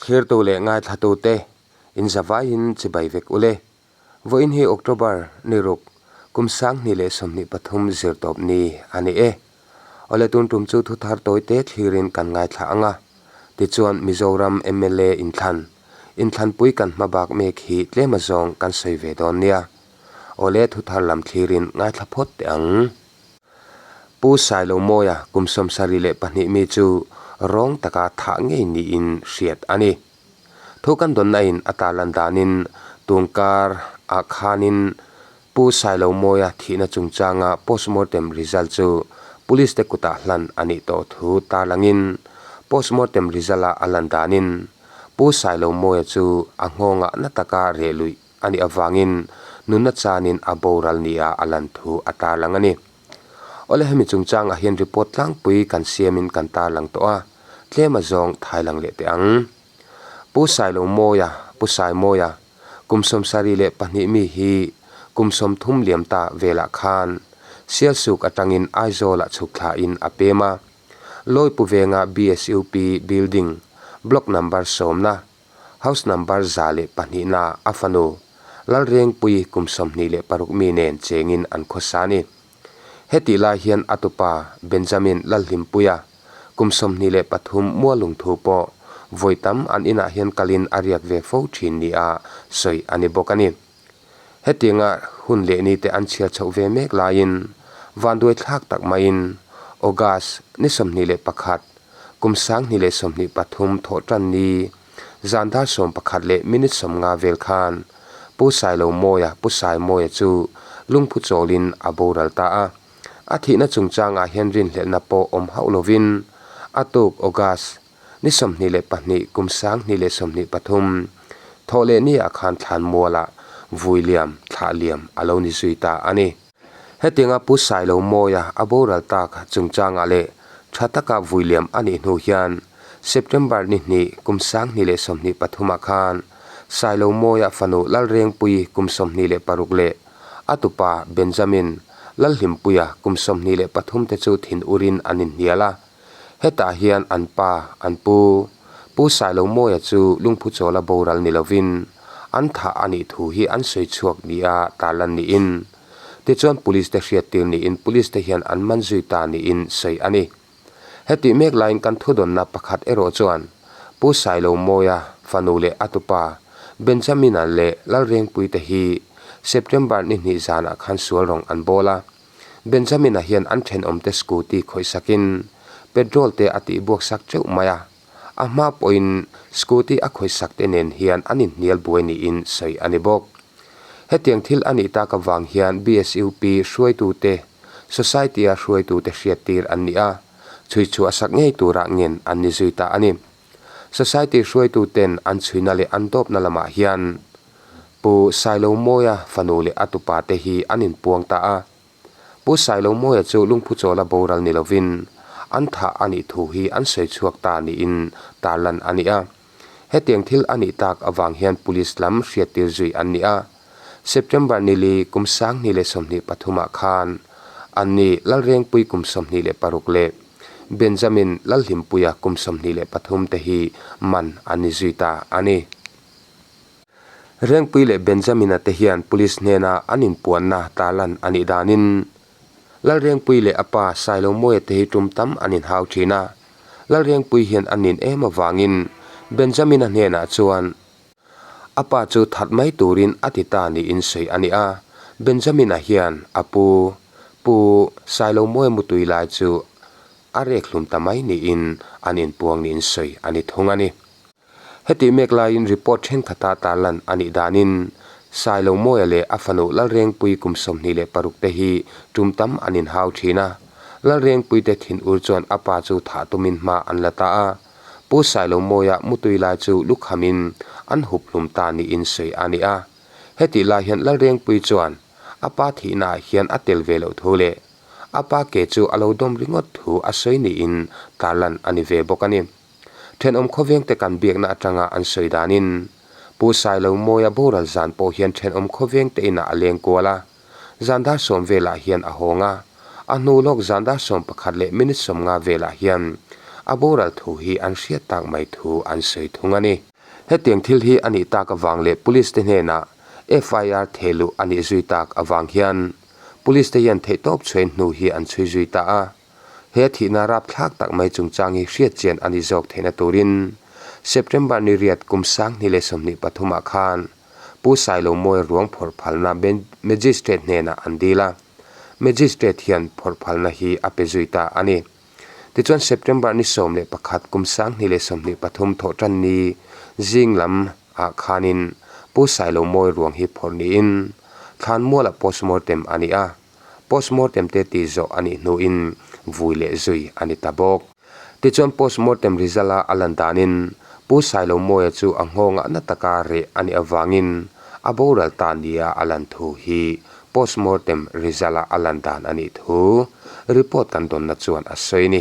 Thlirtu leh ngaithlatute in zavaiin chibai vek ule. Vawiin hi October ni ruk kum 2023 zirtawp ni a ni e. Awle tun tum chu thuthar tawite thlirin kan ngaithla ang a. Tichuan Mizoram mla inthlan, inthlanpui kan hma bak mek hi tlem azawng kan sawi ve dawn nia. Awle thuthar lam thlirin ngaithla phawt teh ang. Pu Sailomawia kum 72 mi chu rawng taka thah ngei niin hriat a ni. Thu kan dawnna in a tarlan danin tungkar ah khanin Pu Sailomawia thihna chungchanga postmortem result chu police te kutah hlan a nih tawh thu tarlangin postmortem result a a lan danin Pu Sailomawia chu a nghawngah na taka reh luih a nih avangin nunna chanin a boral nia a lan thu a tarlang a ni. Awle hemi chungchangah hian report tlangpui kan siamin kan tarlang tawh a, tlem azawng thailang leh teh ang. Pu Sailomawia, Pu Saimawia, kum 72 mi hi kum 30 liam ta velah khan Sialsuk atangin Aizawlah chhuk thlain a pem a, Lawipu venga BSUP building, block number sawmna, House number 102 na a fanu Lalrengpui kum 26 mi nen chengin an khawsa a ni. Hetih lai hian a tupa Benjamin Lalhlimpuia kum 23 mualung thu pawh vawi tam an inah hian kalin a riak ve fo thin nia sawi a ni bawk a ni. Hetianga hun leh ni te an chhiar chhoh ve mek laiin vanduai thlak tak maiin August ni 21 kum 2023 thawh tan ni zan dar 11 leh minute 50 vel khan Pu Sailomawia, Pu Saimawia chu lungphu chawlin a boral ta a. A thihna chungchangah hian rinhlelhna pawh awm hauh lovin a tuk August ni 22 kum 2023 thawh leh ni ah khan thlanmualah vui liam, thlah liam a lo ni zui ta a ni. Hetianga Pu Sailomawia a boral tak chungchangah leh tha taka vui liam a nih hnu hian September ni hnih kum 2023 ah khan Sailomawia fanu Lalrengpui kum 26 leh a tupa Benjamin Lalhlimpuia kum 23 te chu thin urin an inhnial a. Hetah hian an pa, an pu, Pu Sailomawia chu lungphu chawla boral ni lovin an thah a nih thu hi an sawi chhuak nia tarlan niin tichuan police te hriattir niin police te hian an man zui ta niin sawi a ni. Hetih mek laiin kan thudawnna pakhat erawh chuan Pu Sailomawia fanu leh a tupa Benjamina leh Lalrengpui te hi September ni hnih zanah khan sual rawng an bawl a. Benjamin-a hian an thenawmte scooty khawih sakin petrol te a tih buak sak teuh mai a, a hma pawhin scooty a khawih sak te nen hian an inhnial buai niin sawi a ni bawk. Hetiang thil a nih tak avang hian BSUP hruaitute, society-a hruaitute hriattir an ni a, chhui chhuah sak ngei turah ngen an ni zui ta a ni. Society hruaituten an chhuina leh an dawpna lamah hian Pu Sailomawia fanu leh a tupa te hi an inpuang ta a. Pu Sailomawia chu lungphu chawla boral ni lovin an thah a nih thu hi an sawi chhuak ta niin tarlan a ni a. Hetiang thil a nih tak avang hian police lam hriattir zui an ni a. September nili kum 2023 ah khan anni Lalrengpui kum 26 leh Benjamin Lalhlimpuia kum 23 te hi man an ni zui ta a ni. Rengpui leh Benjamin-a te hian police hnena an inpuanna tarlan a nih danin Lalrengpui leh a pa Sailomawia te hi tum tam an inhau thin a. Lalrengpui hian a nin em avangin Benjamin-a hnenah chuan a pa chu that mai turin a ti ta niin sawi a ni a. Benjamin-a hian a pu, Pu Sailomawia mutui lai chu a rek hlum ta mai niin an inpuang niin sawi a ni thung a ni. Hetih mek laiin report thenkhat a tarlan a nih danin Sailomawia leh a fanu Lalrengpui kum 26 te hi tum tam an inhau thin a. Lalrengpui te thin ur chuan a pa chu thah tumin hma an la ta a. Pu Sailomawia mutui lai chu lukhamin an hup hlum ta niin sawi a ni a. Hetih lai hian Lalrengpui chuan a pa thihnaah hian a tel ve loh thu leh a pa ke chu a lo dawm ringawt thu a sawi niin tarlan a ni ve bawk a ni. Thenawm khawvengte kan biakna atanga an sawi danin Pu Sailomawia boral zan pawh hian thenawm khawvengte inah a leng kual a, zan dar sawm velah hian a hawng a, a hnu lawk zan dar 11 leh minute 50 velah hian a boral thu hi an hriat tak mai thu an sawi thung a ni. Hetiang thil hi a nih tak avang leh Police te hnenah FIR thehluh a nih zui tak avang hian Police te hian theihtawp chhuain hnu hi an chhui zui ta a. He thihna rapthlak tak mai chungchang hi hriatchian a ni zawk theihna turin September ni riat kum 2023 ah khan Pu Sailomawi ruang phawrh phalna Magistrate hnenah an dil a, Magistrate hian phawrh phalna hi a pe zui ta a ni. Tichuan September ni 11 kum 2023 thawhtan ni zing lam ah khanin Pu Sailomawi ruang hi phawrh niin Thlanmualah postmortem a ni a. Postmortem te tih zawh a nih hnuin vui leh zui a ni ta bawk. Tichuan postmortem result a a lan danin Pu Sailomawia chu a nghawngah na taka reh a nih avangin a boral ta nia a lan thu hi postmortem result a a lan dan a nih thu report kan dawnna chuan a sawi a ni.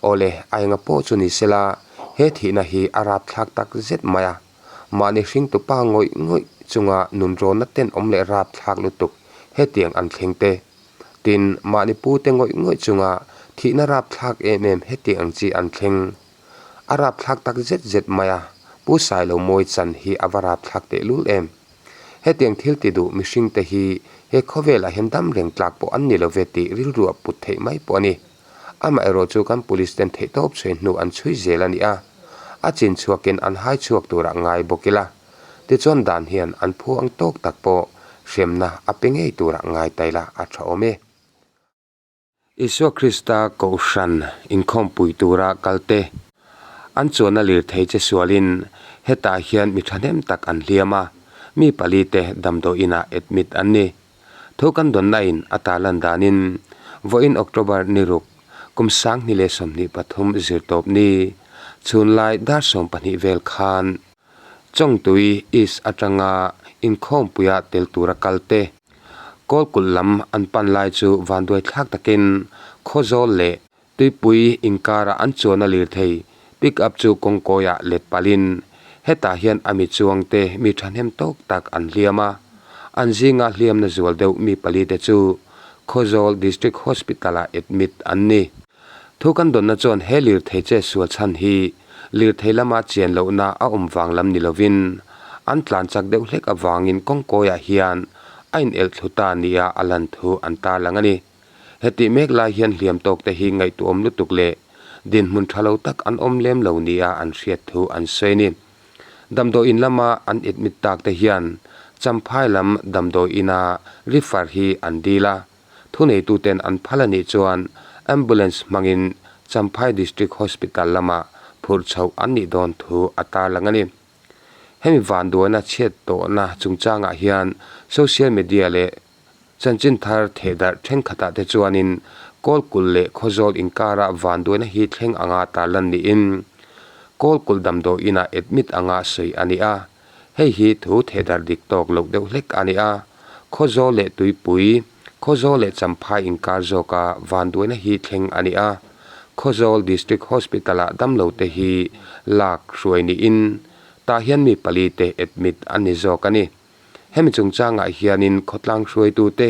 Awle, a enga pawh chu ni sela he thihna hi a rapthlak tak zet mai a. Mahni hringtu pa ngawih ngawih chunga nunrawnna tenawm leh rapthlak lutuk hetiang an thleng te. Tin, mahni pute ngawih ngawih chunga thihna rapthlak em em hetiang ang chi an thleng. A rapthlak tak zet zet mai a, Pu Sailo Mawi chan hi a va rapthlak tehlul em. Hetiang thil ti duh mihringte hi he khawvelah hian dam reng tlak pawh an ni lo ve tih rilru a put theih mai pawh a ni. Amaherawh chu kan police ten theihtawp chhui hnu an chhui zel a ni a, a chin chhuakin an hai chhuak turah ngai bawk ila, tichuan dan hian an phu ang tawk tak pawh hremna a pe ngei turah ngai ta ila a tha awm e. Isua Krista Kohhran inkhawmpui tura kalte an chuanna lirthei che sualin hetah hian mi thahnem tak an hliam a, mi palite damdawi inah admit an ni. Thu kan dawnna in a tarlan danin vawiin October ni ruk kum 2023 zirtawp ni chhunlai dar 12 vel khan Chawngtui East atanga inkhawmpuia tel tura kal te Kawlkulh lam an pan lai chu vanduai thlak takin Khawzawl leh Tuipui inkarah an chuan a lirthei pick up chu kawngkawiah let palhin hetah hian a mi chuangte mi thahnem tawk tak an hliam a, an zinga hliamna zual deuh mi palite chu Khawzawl District Hospital-ah admit an ni. Thu kan dawnna chuan he lirthei che sual chhan hi lirthei lama chian lohna a awm vang lam ni lovin an tlan chak deuh hlek avangin kawngkawiah hian a inelh thlu ta nia a lan thu an tarlang a ni. Hetih mek lai hian hliam tawk te hi ngaihtuahawm lutuk leh dinhmun tha lo tak an awm lem lo nia an hriat thu an sawi a ni. Damdawi in lama an admit tak te hian Champhai lam damdawi ina refer hi an dil a, thuneituten an phal a nih chuan ambulance hmangin Champhai District Hospital lamah phurh chhoh an nih dawn thu a tarlang a ni. Hemi vanduaina chhiat tawhna chungchangah hian social media leh Chanchin thar thehdarh thenkhatah te chuanin Kawlkulh leh Khawzawl inkarah vanduaina hi thleng anga tarlan niin Kawlkulh damdawi inah admit anga sawi a ni a, hei hi thu thehdarh dik tawk loh deuh hlek a ni a. Khawzawl leh Tuipui, Khawzawl leh Champhai inkar zawka vanduaina hi thleng a ni a, Khawzawl District Hospital-ah damlote hi lak hruai niin tah hian mi palite admit an ni zawk a ni. Hemi chungchangah hianin khawtlang hruaitute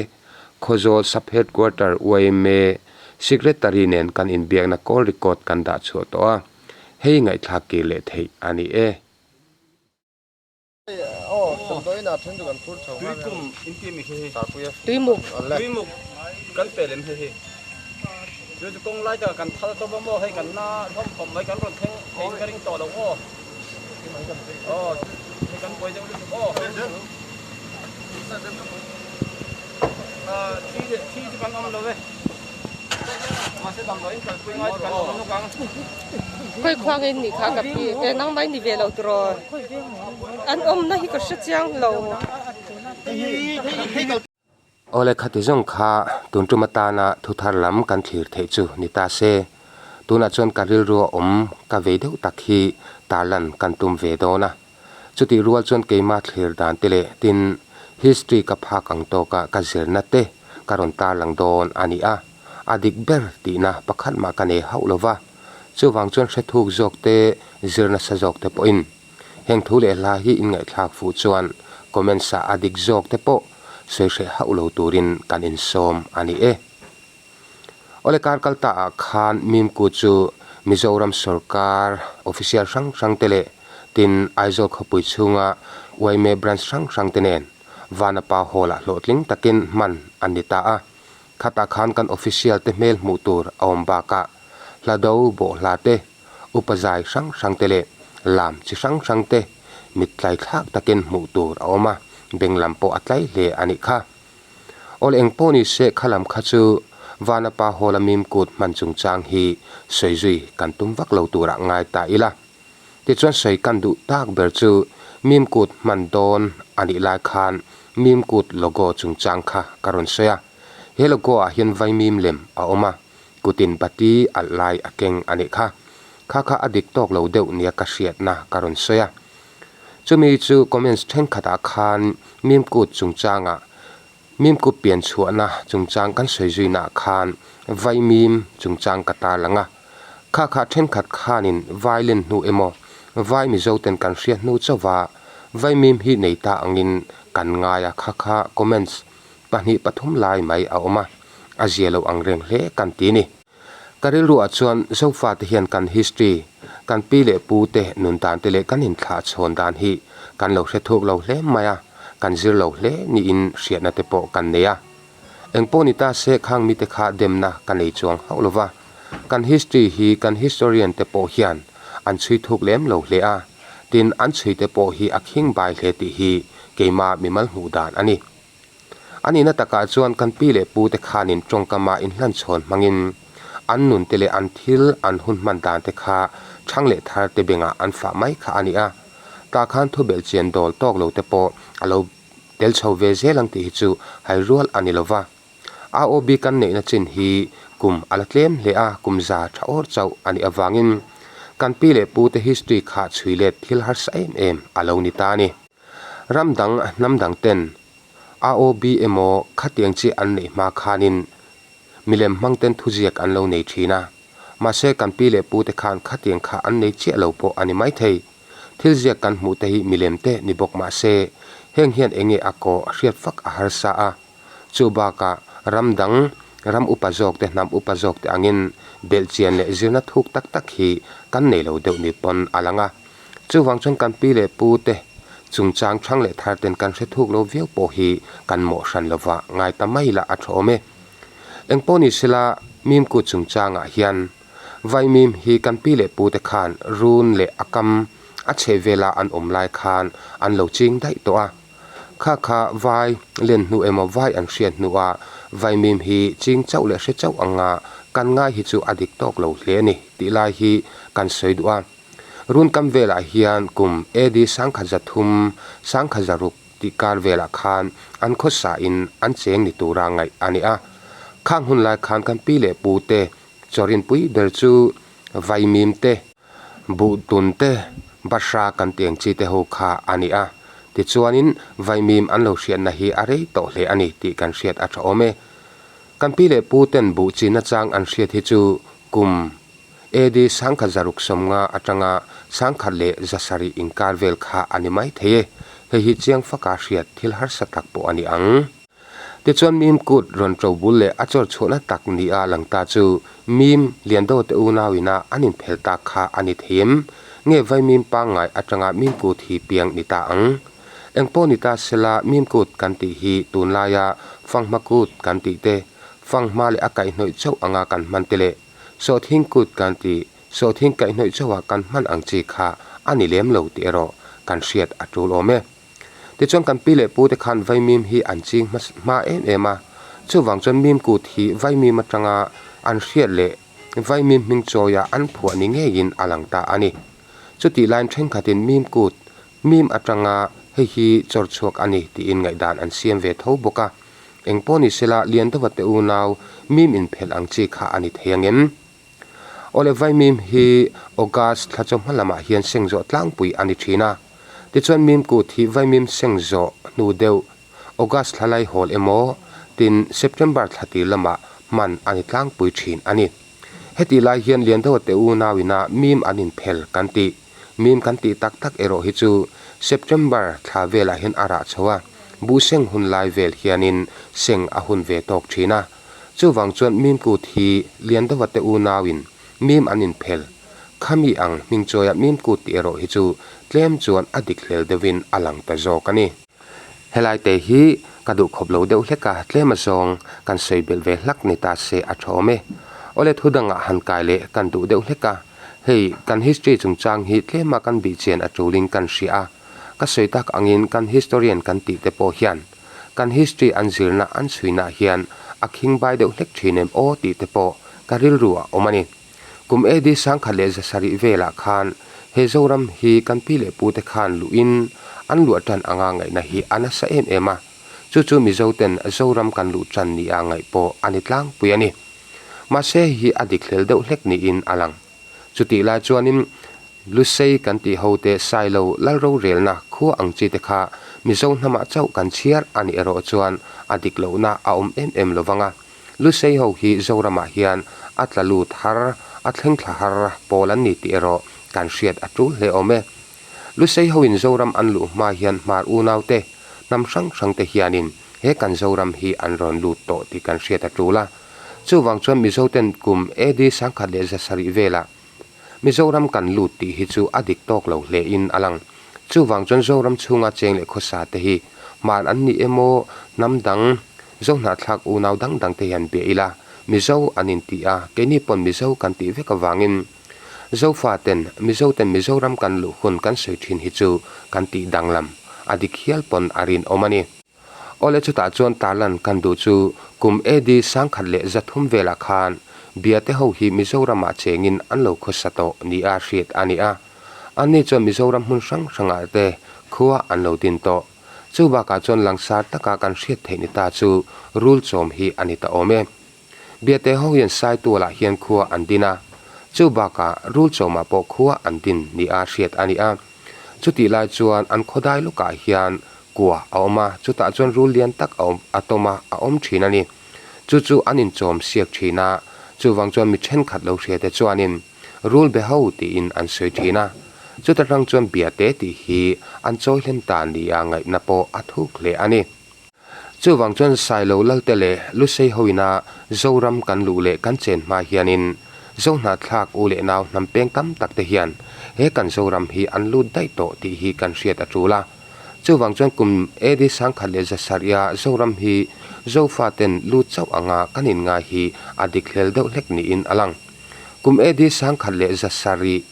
Khawzawl Sub-Headquarter yma Secretary nen kan inbiakna call record kan dah chhuah tawh a, hei ngaihthlak kir leh theih a ni e. Hei kan buai deuh lutuk aw. Thi leh thi chu kan awm lo e. Mahse damdawiin kalpui ngai chu kan awm nuk ang. Khawi khuang in nih kha ka pi e nang mai ni ve lo tiraw an awmna hi ka hre chiang lo. Awle khati zawng kha tun tum atana thu thar lam kan thlir theih chu ni ta se. Tunah chuan ka rilru a awm ka vei deuh tak hi tarlan kan tum ve dawn a. Chutih rual chuan keima thlir dan te leh tin history ka phak ang tawka ka zirna te ka rawn tarlang dawn a ni a. A dik ber tihna pakhat mah ka nei hauh lo va. Chuvang chuan hrethuk zawk te zir nasa zawk te pawhin Heng thu leh hla hi inngaihthlak fuh chuan comments ah a dik zawk te pawh sawi hreh hauh lo turin kan insawm a ni e. Awle kar kal ta ah khan Mimku chu Mizoram sorkar official hrang hrang te leh Tin, Aizawl khawpui chhunga yma branch hrang hrang te nen Vanapa Hall-ah hlawhtling takin hman an ni ta a. Khatah khan kan official te hmel hmuh tur a awm bakah hla do bawhhla te, upa zai hrang hrang te leh lam chi hrang hrang te mit tlai thlak takin hmuh tur a awm a, beng lam pawh a tlai hle a nih kha. Awl eng pawh ni se kha lam kha chu Vanapa Hall-a mim kut hman chungchang hi sawi zui kan tum vak lo turah ngai ta ila. Tichuan sawi kan duh tak ber chu mim kut hman dawn a nih lai khan mim kut logo chungchang kha ka rawn sawi a. He logo ah hian vaimim lem a awm a, kutin bati alh lai a keng a nih kha. Kha kha a dik tawk lo deuh nia ka hriatna ka rawn sawi a. Chumi chu comments thenkhatah khan mim kut chungchangah Mim kut pian chhuahna chungchang kan sawi zuinaah khan vaimim chungchang ka tarlang a. Kha kha thenkhat khanin vai len hnu emaw, vai Mizoten kan hriat hnu chauha vaimim hi nei ta angin kan ngai a, kha kha comments pahnih pathum lai mai a awm a, a zia lo ang reng hle kan ti ni. Ka rilruah chuan Zofate hian kan history, kan pi leh pu te nun dan te leh kan inthlah chhawn dan hi kan lo hre thuk lo hle mai a, kan zir lo hle niin hriatna te pawh kan nei a. Engpawh ni ta se khang mite kha demna ka nei chuang hauh lo va, kan history hi kan historian te pawh hian an chhui thuk lem lo hle a, tin an chhui te pawh hi a khing bai hle tih hi keima mimal hmuh dan a ni. A nihna takah chuan kan pi leh pu te khanin tawngkama inhlanchhawn hmangin an nun te leh an thil an hun hman dan te kha thang leh thar te bengah an fah mai kha a ni a. Tah khan thubelh chian dawl tawk lo te pawh a lo tel chho ve zel ang tih hi chu hai rual a ni lo va. AOB kan neihna chin hi kum a la tlem hle a, kum za tha awr chauh a nih avangin kan pi leh pu te history kha chhui let thil harsa em em a lo ni ta a ni. Ram dang hnam dang ten AOB emaw khatiang chi an neih hma khanin milem hmang ten thuziak an lo nei thin a, mahse kan pi leh pu te khan khatiang kha an nei chiah lo pawh a ni maithei. Thil ziak kan hmuh te hi milem te ni bawk mahse heng hian enge a kawh hriat fak a harsa a, chu bakah ram dang ram upa zawk te hnam upa zawk te angin belhchian leh zirna thuk tak tak hi kan nei lo deuh ni pawn a lang a. Chuvang chuan kan pi leh pu te chungchang thang leh thar ten kan hre thuk lo viau pawh hi kan mawh hran lova ngai ta mai lah a tha awm e. Engpawh ni sela Mimku chungchangah hian Vaimim hi kan pi leh pu te khan run leh a kam a chheh vela an awm lai khan an lo ching daih tawh a. Kha kha vai len hnu emaw vai an hriat hnuah Vaimim hi ching chauh leh hre chauh anga kan ngai hi chu a dik tawk lo hle a ni tih lai hi kan sawi duh a. Runkam velah hian kum AD 1300, 1600 tih kar velah khan an khawsain an cheng ni tura ngaih a ni a. Khang hun lai khan kan pi leh pu te chawrinpui ber chu vaimim te, buhtun te, bahra kan tih ang chi te ho kha a ni a. Tichuanin vaimim an lo hriatna hi a rei tawh hle a ni tih kan hriat a tha awm e. Kan pi leh pu ten buh chi nachang an hriat hi chu kum AD 1660 atanga 1170 inkar vel kha a ni mai thei e, hei hi chiang faka hriat thil harsa tak pawh a ni ang. Tichuan Mim kut rawn ṭo bul leh a chawr chhuahna tak nia lang ta chu Mim Liando te unau ina an inphel tak kha a ni thei em? Nge vai Mim pangngai atanga Mim kut hi piang ni ta ang? Engpawh ni ta sela Mim kut kan tih hi tunlaia fanghma kut kan tih te, fanghma leh a kaihhnawih chauh anga kan hman te leh Sawhthing kut kan tih, sawhthing kaihhnawih chauha kan hman ang chi kha a ni lem lo tih erawh kan hriat a tul awm e. Tichuan kan pi leh pu te khan vaimim hi an ching hma em em a, chuvang chuan mim kut hi vaimim atanga an hriat leh vaimim hming chawia an phuah ni ngeiin a lang ta a ni. Chutih laiin thenkhatin mim kut, mim atanga hei hi chawr chhuak a ni tiin ngaihdan an siam ve tho bawk a. Engpawh ni sela Liandova te unau mim inphelh ang chi kha a ni thei ang em? Awle Vaimim hi August thla chawhma lamah hian seng zawh tlangpui a ni thin a. Tichuan mim kut hi Vaimim seng zawh hnu deuh August thla lai hawl emaw tin September thla tir lamah hman a ni tlangpui thin a ni. Hetih lai hian Liandova te unau ina mim an inphel kan tih. Mim kan tih tak tak erawh hi chu September thla velah hian a rah chho a, buh seng hun lai vel hianin seng a hun ve tawk thin a. Chuvang chuan mim kut hi Liandova te unauin mim an inphel. Khami ang hming chawia Mimkut tih erawh hi chu tlem chuan a dik hlel deuhin a lang ta zawk a ni. Helai te hi ka duh khawp lo deuh hlek a, tlem a zawng kan sawi belh ve hlak ni ta se a tha awm e. Awle thu dangah han kai leh kan duh deuh hlek a, hei kan history chungchang hi tlema kan bih chian a tulin kan hria a, ka sawi tak angin kan historian kan tih te pawh hian kan history an zirna an chhuinaah hian a khingbai deuh hlek thin em aw tih te pawh ka rilru a awm a ni. Kum AD 1160 velah khan he Zoram hi kan pi leh pute khan luhin an luah tan anga ngaihna hi a nasa em em a, chu chu Mizo ten Zoram kan luh tan nia ngaih pawh a ni tlangpui a ni. Mahse hei hi a dik hlel deuh hlek niin a lang. Chutih lai chuanin Lusei kan tih hote Sailo Lalrorelna khua ang chi te kha Mizo hnamah chauh kan chhiar a nih erawh chuan a dik lohna a awm em em lovang a. Lusei ho hi Zoramah hian a tla lut har, a thleng thla har pawl an ni tih erawh kan hriat a tul hle awm e. Lusei hoin Zoram an luh hma hian hmar unaute, hnam hrang hrangte hianin he kan Zoram hi an rawn lut tawh tih kan hriat a tul a. Chuvang chuan Mizoten kum AD 1170 velah Mizoram kan lut tih hi chu a dik tawk lo hle in a lang. Chuvang chuan Zoram chhunga cheng leh khawsa te hi hman an ni emaw hnam dang Zohnahthlak unau dang dang te hian bia ila Mizo an inti a, keini pawn Mizo kan tih vek avangin Zofa ten Mizo ten Mizoram kan luh hun kan sawi thin hi chu kan tih danglam a dik hial pawn a rinawm a ni. Awle chutah chuan tarlan kan duh chu kum AD 1300 velah khan Biate ho hi Mizoramah chengin an lo khawsa tawh nia hriat a ni a. Anni chuan Mizoram hmun hrang hrangah te khua an lo din tawh. Chu bakah chuan langsar taka kan hriat theih ni ta chu rul chawm hi a ni ta awm e. Biate ho hian Saitualah hian khua an din a, chu bakah Rulchawmah pawh khua an din nia hriat a ni a. Chutih lai chuan an khawdai lukah hian kua a awm a, chutah chuan rul lian tak a awm a tawm a, a awm thin a ni. Chu chu an inchawm siak thin a, chuvang chuan mi thenkhat lo hriate chuanin Rul be ho tiin an sawi thin a. Chuta tang chuan Biate tih hi an chawi hlem ta nia ngaihna pawh a thuk hle a ni. Chuvang chuan Sailo Lalte leh Lusei hoina Zoram kan luh leh kan chen hma hianin Zohnahthlak u leh nau hnam peng tam tak te hian he kan Zoram hi an lut daih tawh tih hi kan hriat a tul a. Chuvang chuan kum AD 1170-a Zoram hi Zofa ten lut chauh anga kan inngai hi a dik hlel deuh hlek niin a lang. Kum AD 1170.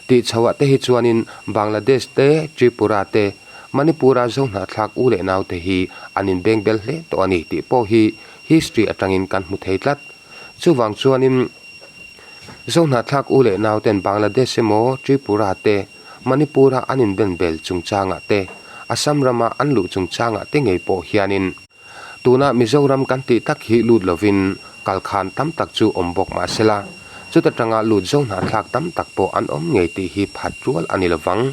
Tih chhoah te hi chuanin Bangladesh te, Tripura te, Manipur-a Zohnahthlak u leh naute hi an inbeng bel hle tawh a ni tih pawh hi history atangin kan hmu thei tlat. Chuvang chuanin Zohnahthlak u leh nauten Bangladesh emaw, Tripura te, Manipur-a an inben bel chungchangah te, Assam rama an luh chungchangah te ngei pawh hianin, Tuna Mizoram kan tih tak hi lut lovin kalkhan tam tak chu awm bawk mah sela, chuta tanga lut zo hnahthlak tam tak pawh an awm ngei tih hi phat rual a ni lovang.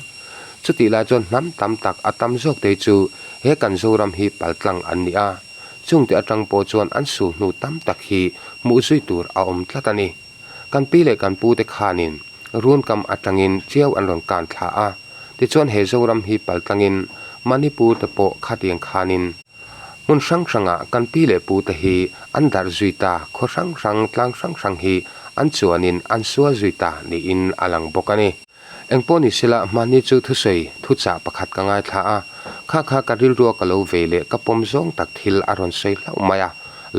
Chutih lai chuan hnam tam tak a tam zawk te chu he kan Zoram hi paltlang an ni a, chungte atang pawh chuan an sul hnu tam tak hi hmuh zui tur a awm tlat a ni. Kan pi leh kan pute khanin runkam atangin chiau an rawn kan thla a, tichuan he Zoram hi paltlangin Manipur te pawh khatiang khanin hmun hrang hrangah kan pi leh pute hi an darh zui ta, khaw hrang hrang, tlang hrang hrang hi an chuanin an sual zui ta niin a lang bawk a ni. Engpawh ni sela hmanni chu thusawi thuchah pakhat ka ngaithla a, kha kha ka rilrua ka lo vei leh ka pawm zawng tak thil a rawn sawi hlauh mai a,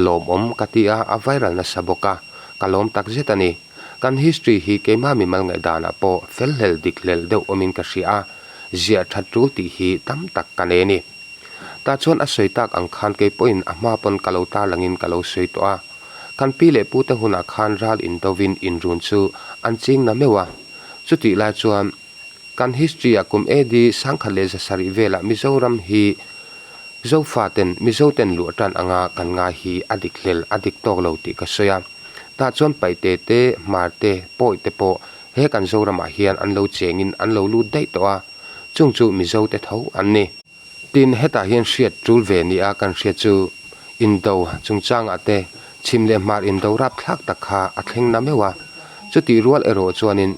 lawmawm ka ti a, a viral nasa bawk a, ka lawm tak zet a ni. Kan history hi keimah mimal ngaihdanah pawh felhlel dik hlel deuh awmin ka hria a, ziah that tul tih hi tam tak ka nei a ni. Tah chuan a sawi tak ang khan kei pawhin a hma pawn ka lo tarlangin ka lo sawi tawh a. Kan pi leh pute hunah khan ral indovin inrun chu an ching na meuh a. Chutih lai chuan kan history-ah kum AD 1170 velah Mizoram hi Zofaten Mizoten luah tan anga kan ngai hi a dik hlel a dik tawk lo tih ka sawi a. Tah chuan Paihte te, Hmar te, Pawi te pawh he kan Zoramah hian an lo chengin an lo lut daih tawh a. Chung chu Mizote tho an ni. Tin, hetah hian hriat tul ve nia kan hriat chu Indo chungchangah te chhim leh hmar Indo rapthlak tak kha a thleng na meuh a. Chutih rual erawh chuanin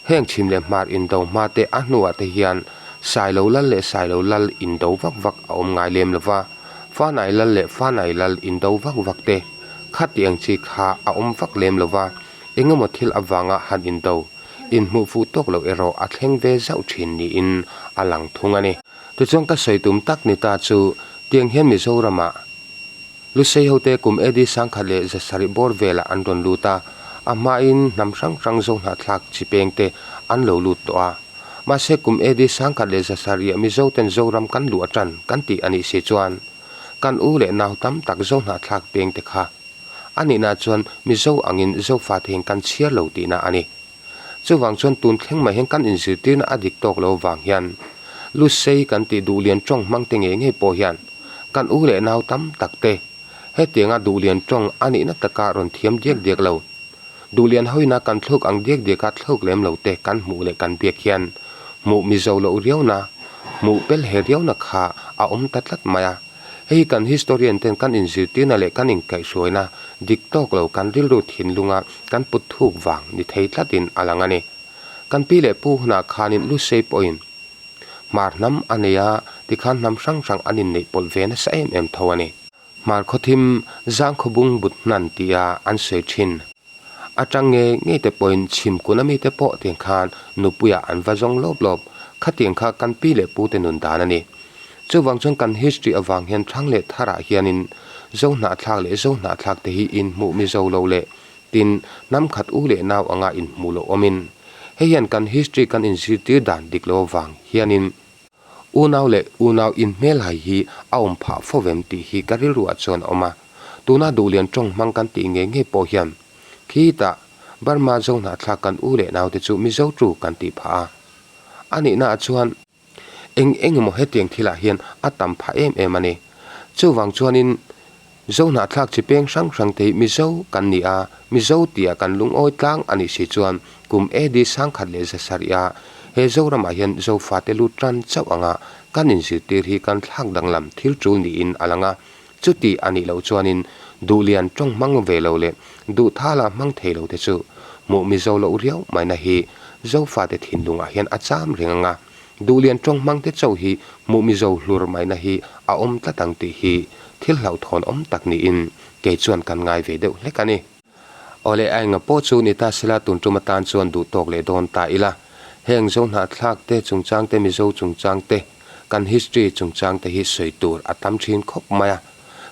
heng chhim leh hmar Indo hma te a hnuah te hian Sailo lal leh Sailo lal Indo vak vak a awm ngai lem lova, Fanai lal leh Fanai lal Indo vak vak te khatiang chi kha a awm vak lem lova, engemaw thil avanga han Indo. Inhmuh fuh tawk loh erawh a thleng ve zauh thin niin a lang thung a ni. Tichuan ka sawi tum tak ni ta chu tiang hian Mizoramah Lusei hote kum AD 1700 bawr velah an rawn lut a, a hmain hnam hrang hrang Zohnahthlak chi pengte an lo lut tawh a. Mahse kum AD 1700 Mizoten Zoram kan luh atan kan tih a nih si chuan kan u leh nau tam tak Zohnahthlak pengte kha a nihna chuan Mizo angin Zofa theng kan chhiar lo tihna a ni. Chuvang chuan tun thleng mai hian kan inzirtirna a dik tawk lo vang hian Lusei kan tih duhlian tawng hmang te ngei ngei pawh hian kan u leh nau tam tak te hetianga duhlian tawng a nihna taka rawn thiam diak diak lo, duhlian hawina kan thluk ang diak diaka thluk lem lo te kan hmuh leh kan biak hian hmuh Mizo loh riauna, hmuh pel he riauna kha a awm ta tlat mai a. Hei hi kan historian ten kan inzirtirna leh kan inkaihhruaina dik tawk lo kan rilru thinlunga kan put thuk vang ni thei tlatin a lang a ni. Kan pi leh pu hunah khanin Lusei pawhin Hmar hnam a nei a, tikhan hnam hrang hrang an inneih pawlh ve nasa em em tho a ni. Hmar khawthim Zangkhawbung but hnan tia an sawi thin. Atang ngei ngei te pawhin chhim kun ami te pawh tiang khan nupuiah an va zawng lawp lawp. Khatiang kha kan pi leh pu te nun dan a ni. Chuvang chuan kan history avang hian thlang leh tharah hianin Zo hnahthlak leh Zo hnahthlak te hi inhmuh mizo lo leh tin hnam khat u leh nau anga inhmuh loh awmin hei hian kan history kan inzirtir dan dik lo avang hianin Unau leh unau inhmelhai hi a awm phah fo vem tih hi ka rilruah chuan a awm a. Tuna Duhlian tawng hmang kan tih ngei ngei pawh hian khitah Burma Zohnahthlak kan u leh naute chu Mizo tu kan tih phah a. A nihnaah chuan eng eng emaw hetiang thilah hian a tam phah em em a ni. Chuvang chuanin Zohnahthlak chi peng hrang hrang te hi Mizo kan ni a, Mizo tia kan lungawi tlang a nih si chuan kum AD 1700 a he Zoramah hian Zofate lut tan chauh anga kan inzirtir hi kan thlak danglam thil tul niin a lang a, chuti a nih loh chuanin duhlian tawng hmang ve lo leh duhthala hmang thei lo te chu hmuh Mizo loh riau maina hi Zofate thinlungah hian a cham reng ang a. Duhlian tawng hmangte chauh hi hmuh mizo hlur maina hi a awm tlat ang tih hi thil hlauhthawn awm tak niin kei chuan kan ngai ve deuh hlek a ni. Awle a enga pawh chu ni ta sela tun tum atan chuan duh tawk leh dawn ta ila. Heng Zohnahthlak te chungchang te Mizo chungchang te kan history chungchang te hi sawi tur a tam thin khawp mai a.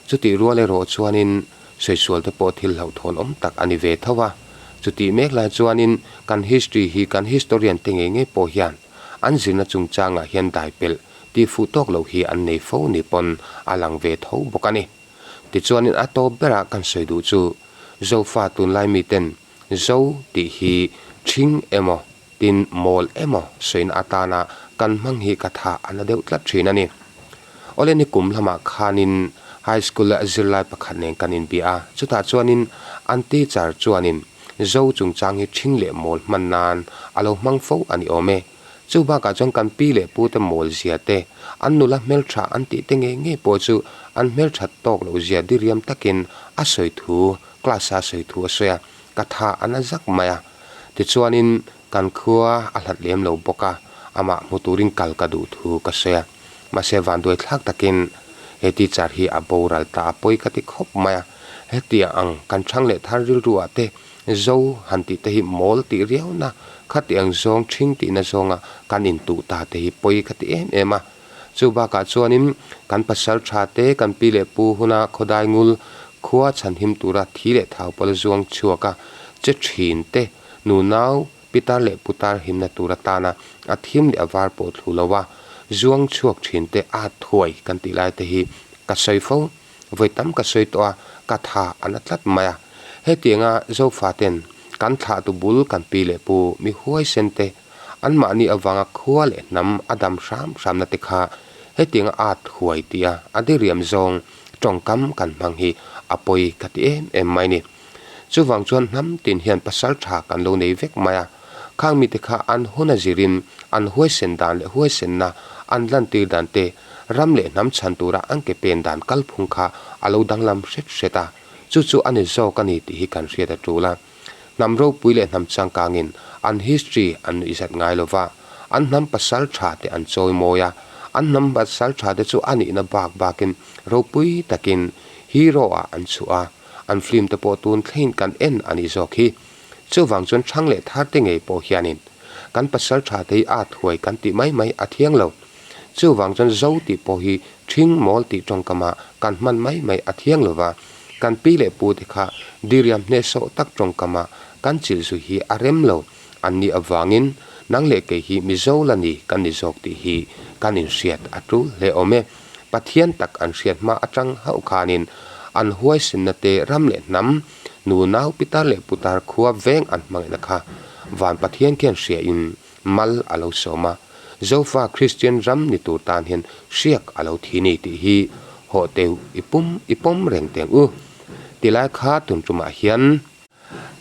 Chutih rual erawh chuanin sawi sual te pawh thil hlauhthawn awm tak a ni ve tho a. Chutih mek lai chuanin kan history hi kan historian te ngei ngei pawh hian an zirna chungchangah hian dai pelh tih fuh tawk loh hi an nei fo ni pawn a lang ve tho bawk a ni. Tichuanin a tawp berah kan sawi duh chu Zofa tunlai miten Zo tih hi ṭhing emaw tin mawl emaw sawina atana kan hmang hi ka tha a na deuh tlat ṭhin a ni. Awle ni kum lamah khanin High School a zirlai pakhat nen kan inbia a, chutah chuanin an teacher chuanin Zo chungchang hi ṭhing leh mawl hman nan a lo hmang fo a ni awm e. Chu bakah chuan kan pi leh pute mawl zia te, an nula hmeltha an tih te ngei ngei pawh chu an hmelthat tawk loh zia diriam takin a sawi thu, class-a sawi thu a sawi a, ka tha a na zak mai a. Tichuanin kan khua a hlat lem lo bawk a, amah hmu turin kal ka duh thu ka sawi a. Mahse vanduai thlak takin he teacher hi a boral ta a pawi ka ti khawp mai a. Hetiang ang kan thang leh thar rilru ah te Zo han tih te hi mawl tih riau na, khatiang zawng ṭhing tihna zawnga kan intuh ta te hi pawi ka ti em em a. Chu bakah chuanin kan pasal tha te kan pi leh pu huna khawdai ngul khua chhanhim tura thi leh thau pawl zuang chhuak a che thin te nunau pitar leh putar himna tur atana a thim leh a var pawh thlu lo a zuang chhuak thin te at thuai kan tih lai te hi ka sawi fo. Vawi tam ka sawi tawh a, ka tha a na tlat mai a. Hetianga Zofaten kan thlahtu bul kan pi leh pu mi huaisen te anmahni avanga khua leh hnam a dam hram hramna te kha hetianga at huai tia a diriam zawng tawngkam kan hmang hi a pawi ka ti em em mai ni. Chuvang chuan hnam tin hian pasal tha kan lo nei vek mai a, khang mite kha an hun a zirin an huaisen dan leh huaisenna an lantir dan te ram leh hnam chhan tura an ke pen dan kalphung kha a lo danglam hret hret a, chu chu a ni zawk a ni tih hi kan hriat a tul a. Hnam ropui leh hnam changkangin an history an nuihzat ngai lo va, an hnam pasal tha te an chawi mawi a, an hnam pasal tha te chu a nihna bak bakin ropui takin hero ah an chhuah a, an film te pawh tun thlengin kan en a nih zawk hi. Chuvang chuan hrang leh thar te ngei pawh hianin kan pasal tha te hi at huai kan tih mai mai a thiang lo. Chuvang chuan zo tih pawh hi ṭhing mawl tih ṭawngkama kan hman mai mai a thiang lo va, kan pi leh pu te kha diriam hnehsawh tak ṭawngkama kan chilh zui hi a rem lo an nih avangin nang leh kei hi Mizo la ni kan ni zawk tih hi kan inhriat a tul hle awm e. Pathian tak an hriat hma atang hauh khanin an huaisenna te ram leh hnam, nu nau pitar leh putar khua veng an hmangaihna kha van Pathian khian hriain mal a lo sawm a, Zofa Kristian ram ni tur tan hian hriak a lo thi ni tih hi hawh teu i pum i pawm reng teng u. Tilai kha tun tumah hian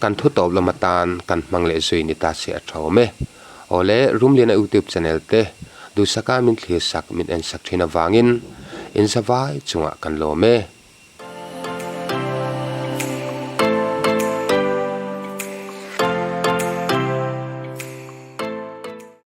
kan thu tawp lam atan kan hmang leh zui ni ta se a tha awm e. Awle Rumliana YouTube channel te duhsaka min thlir sak min en sak thin avangin in zavai chungah kan lawm e.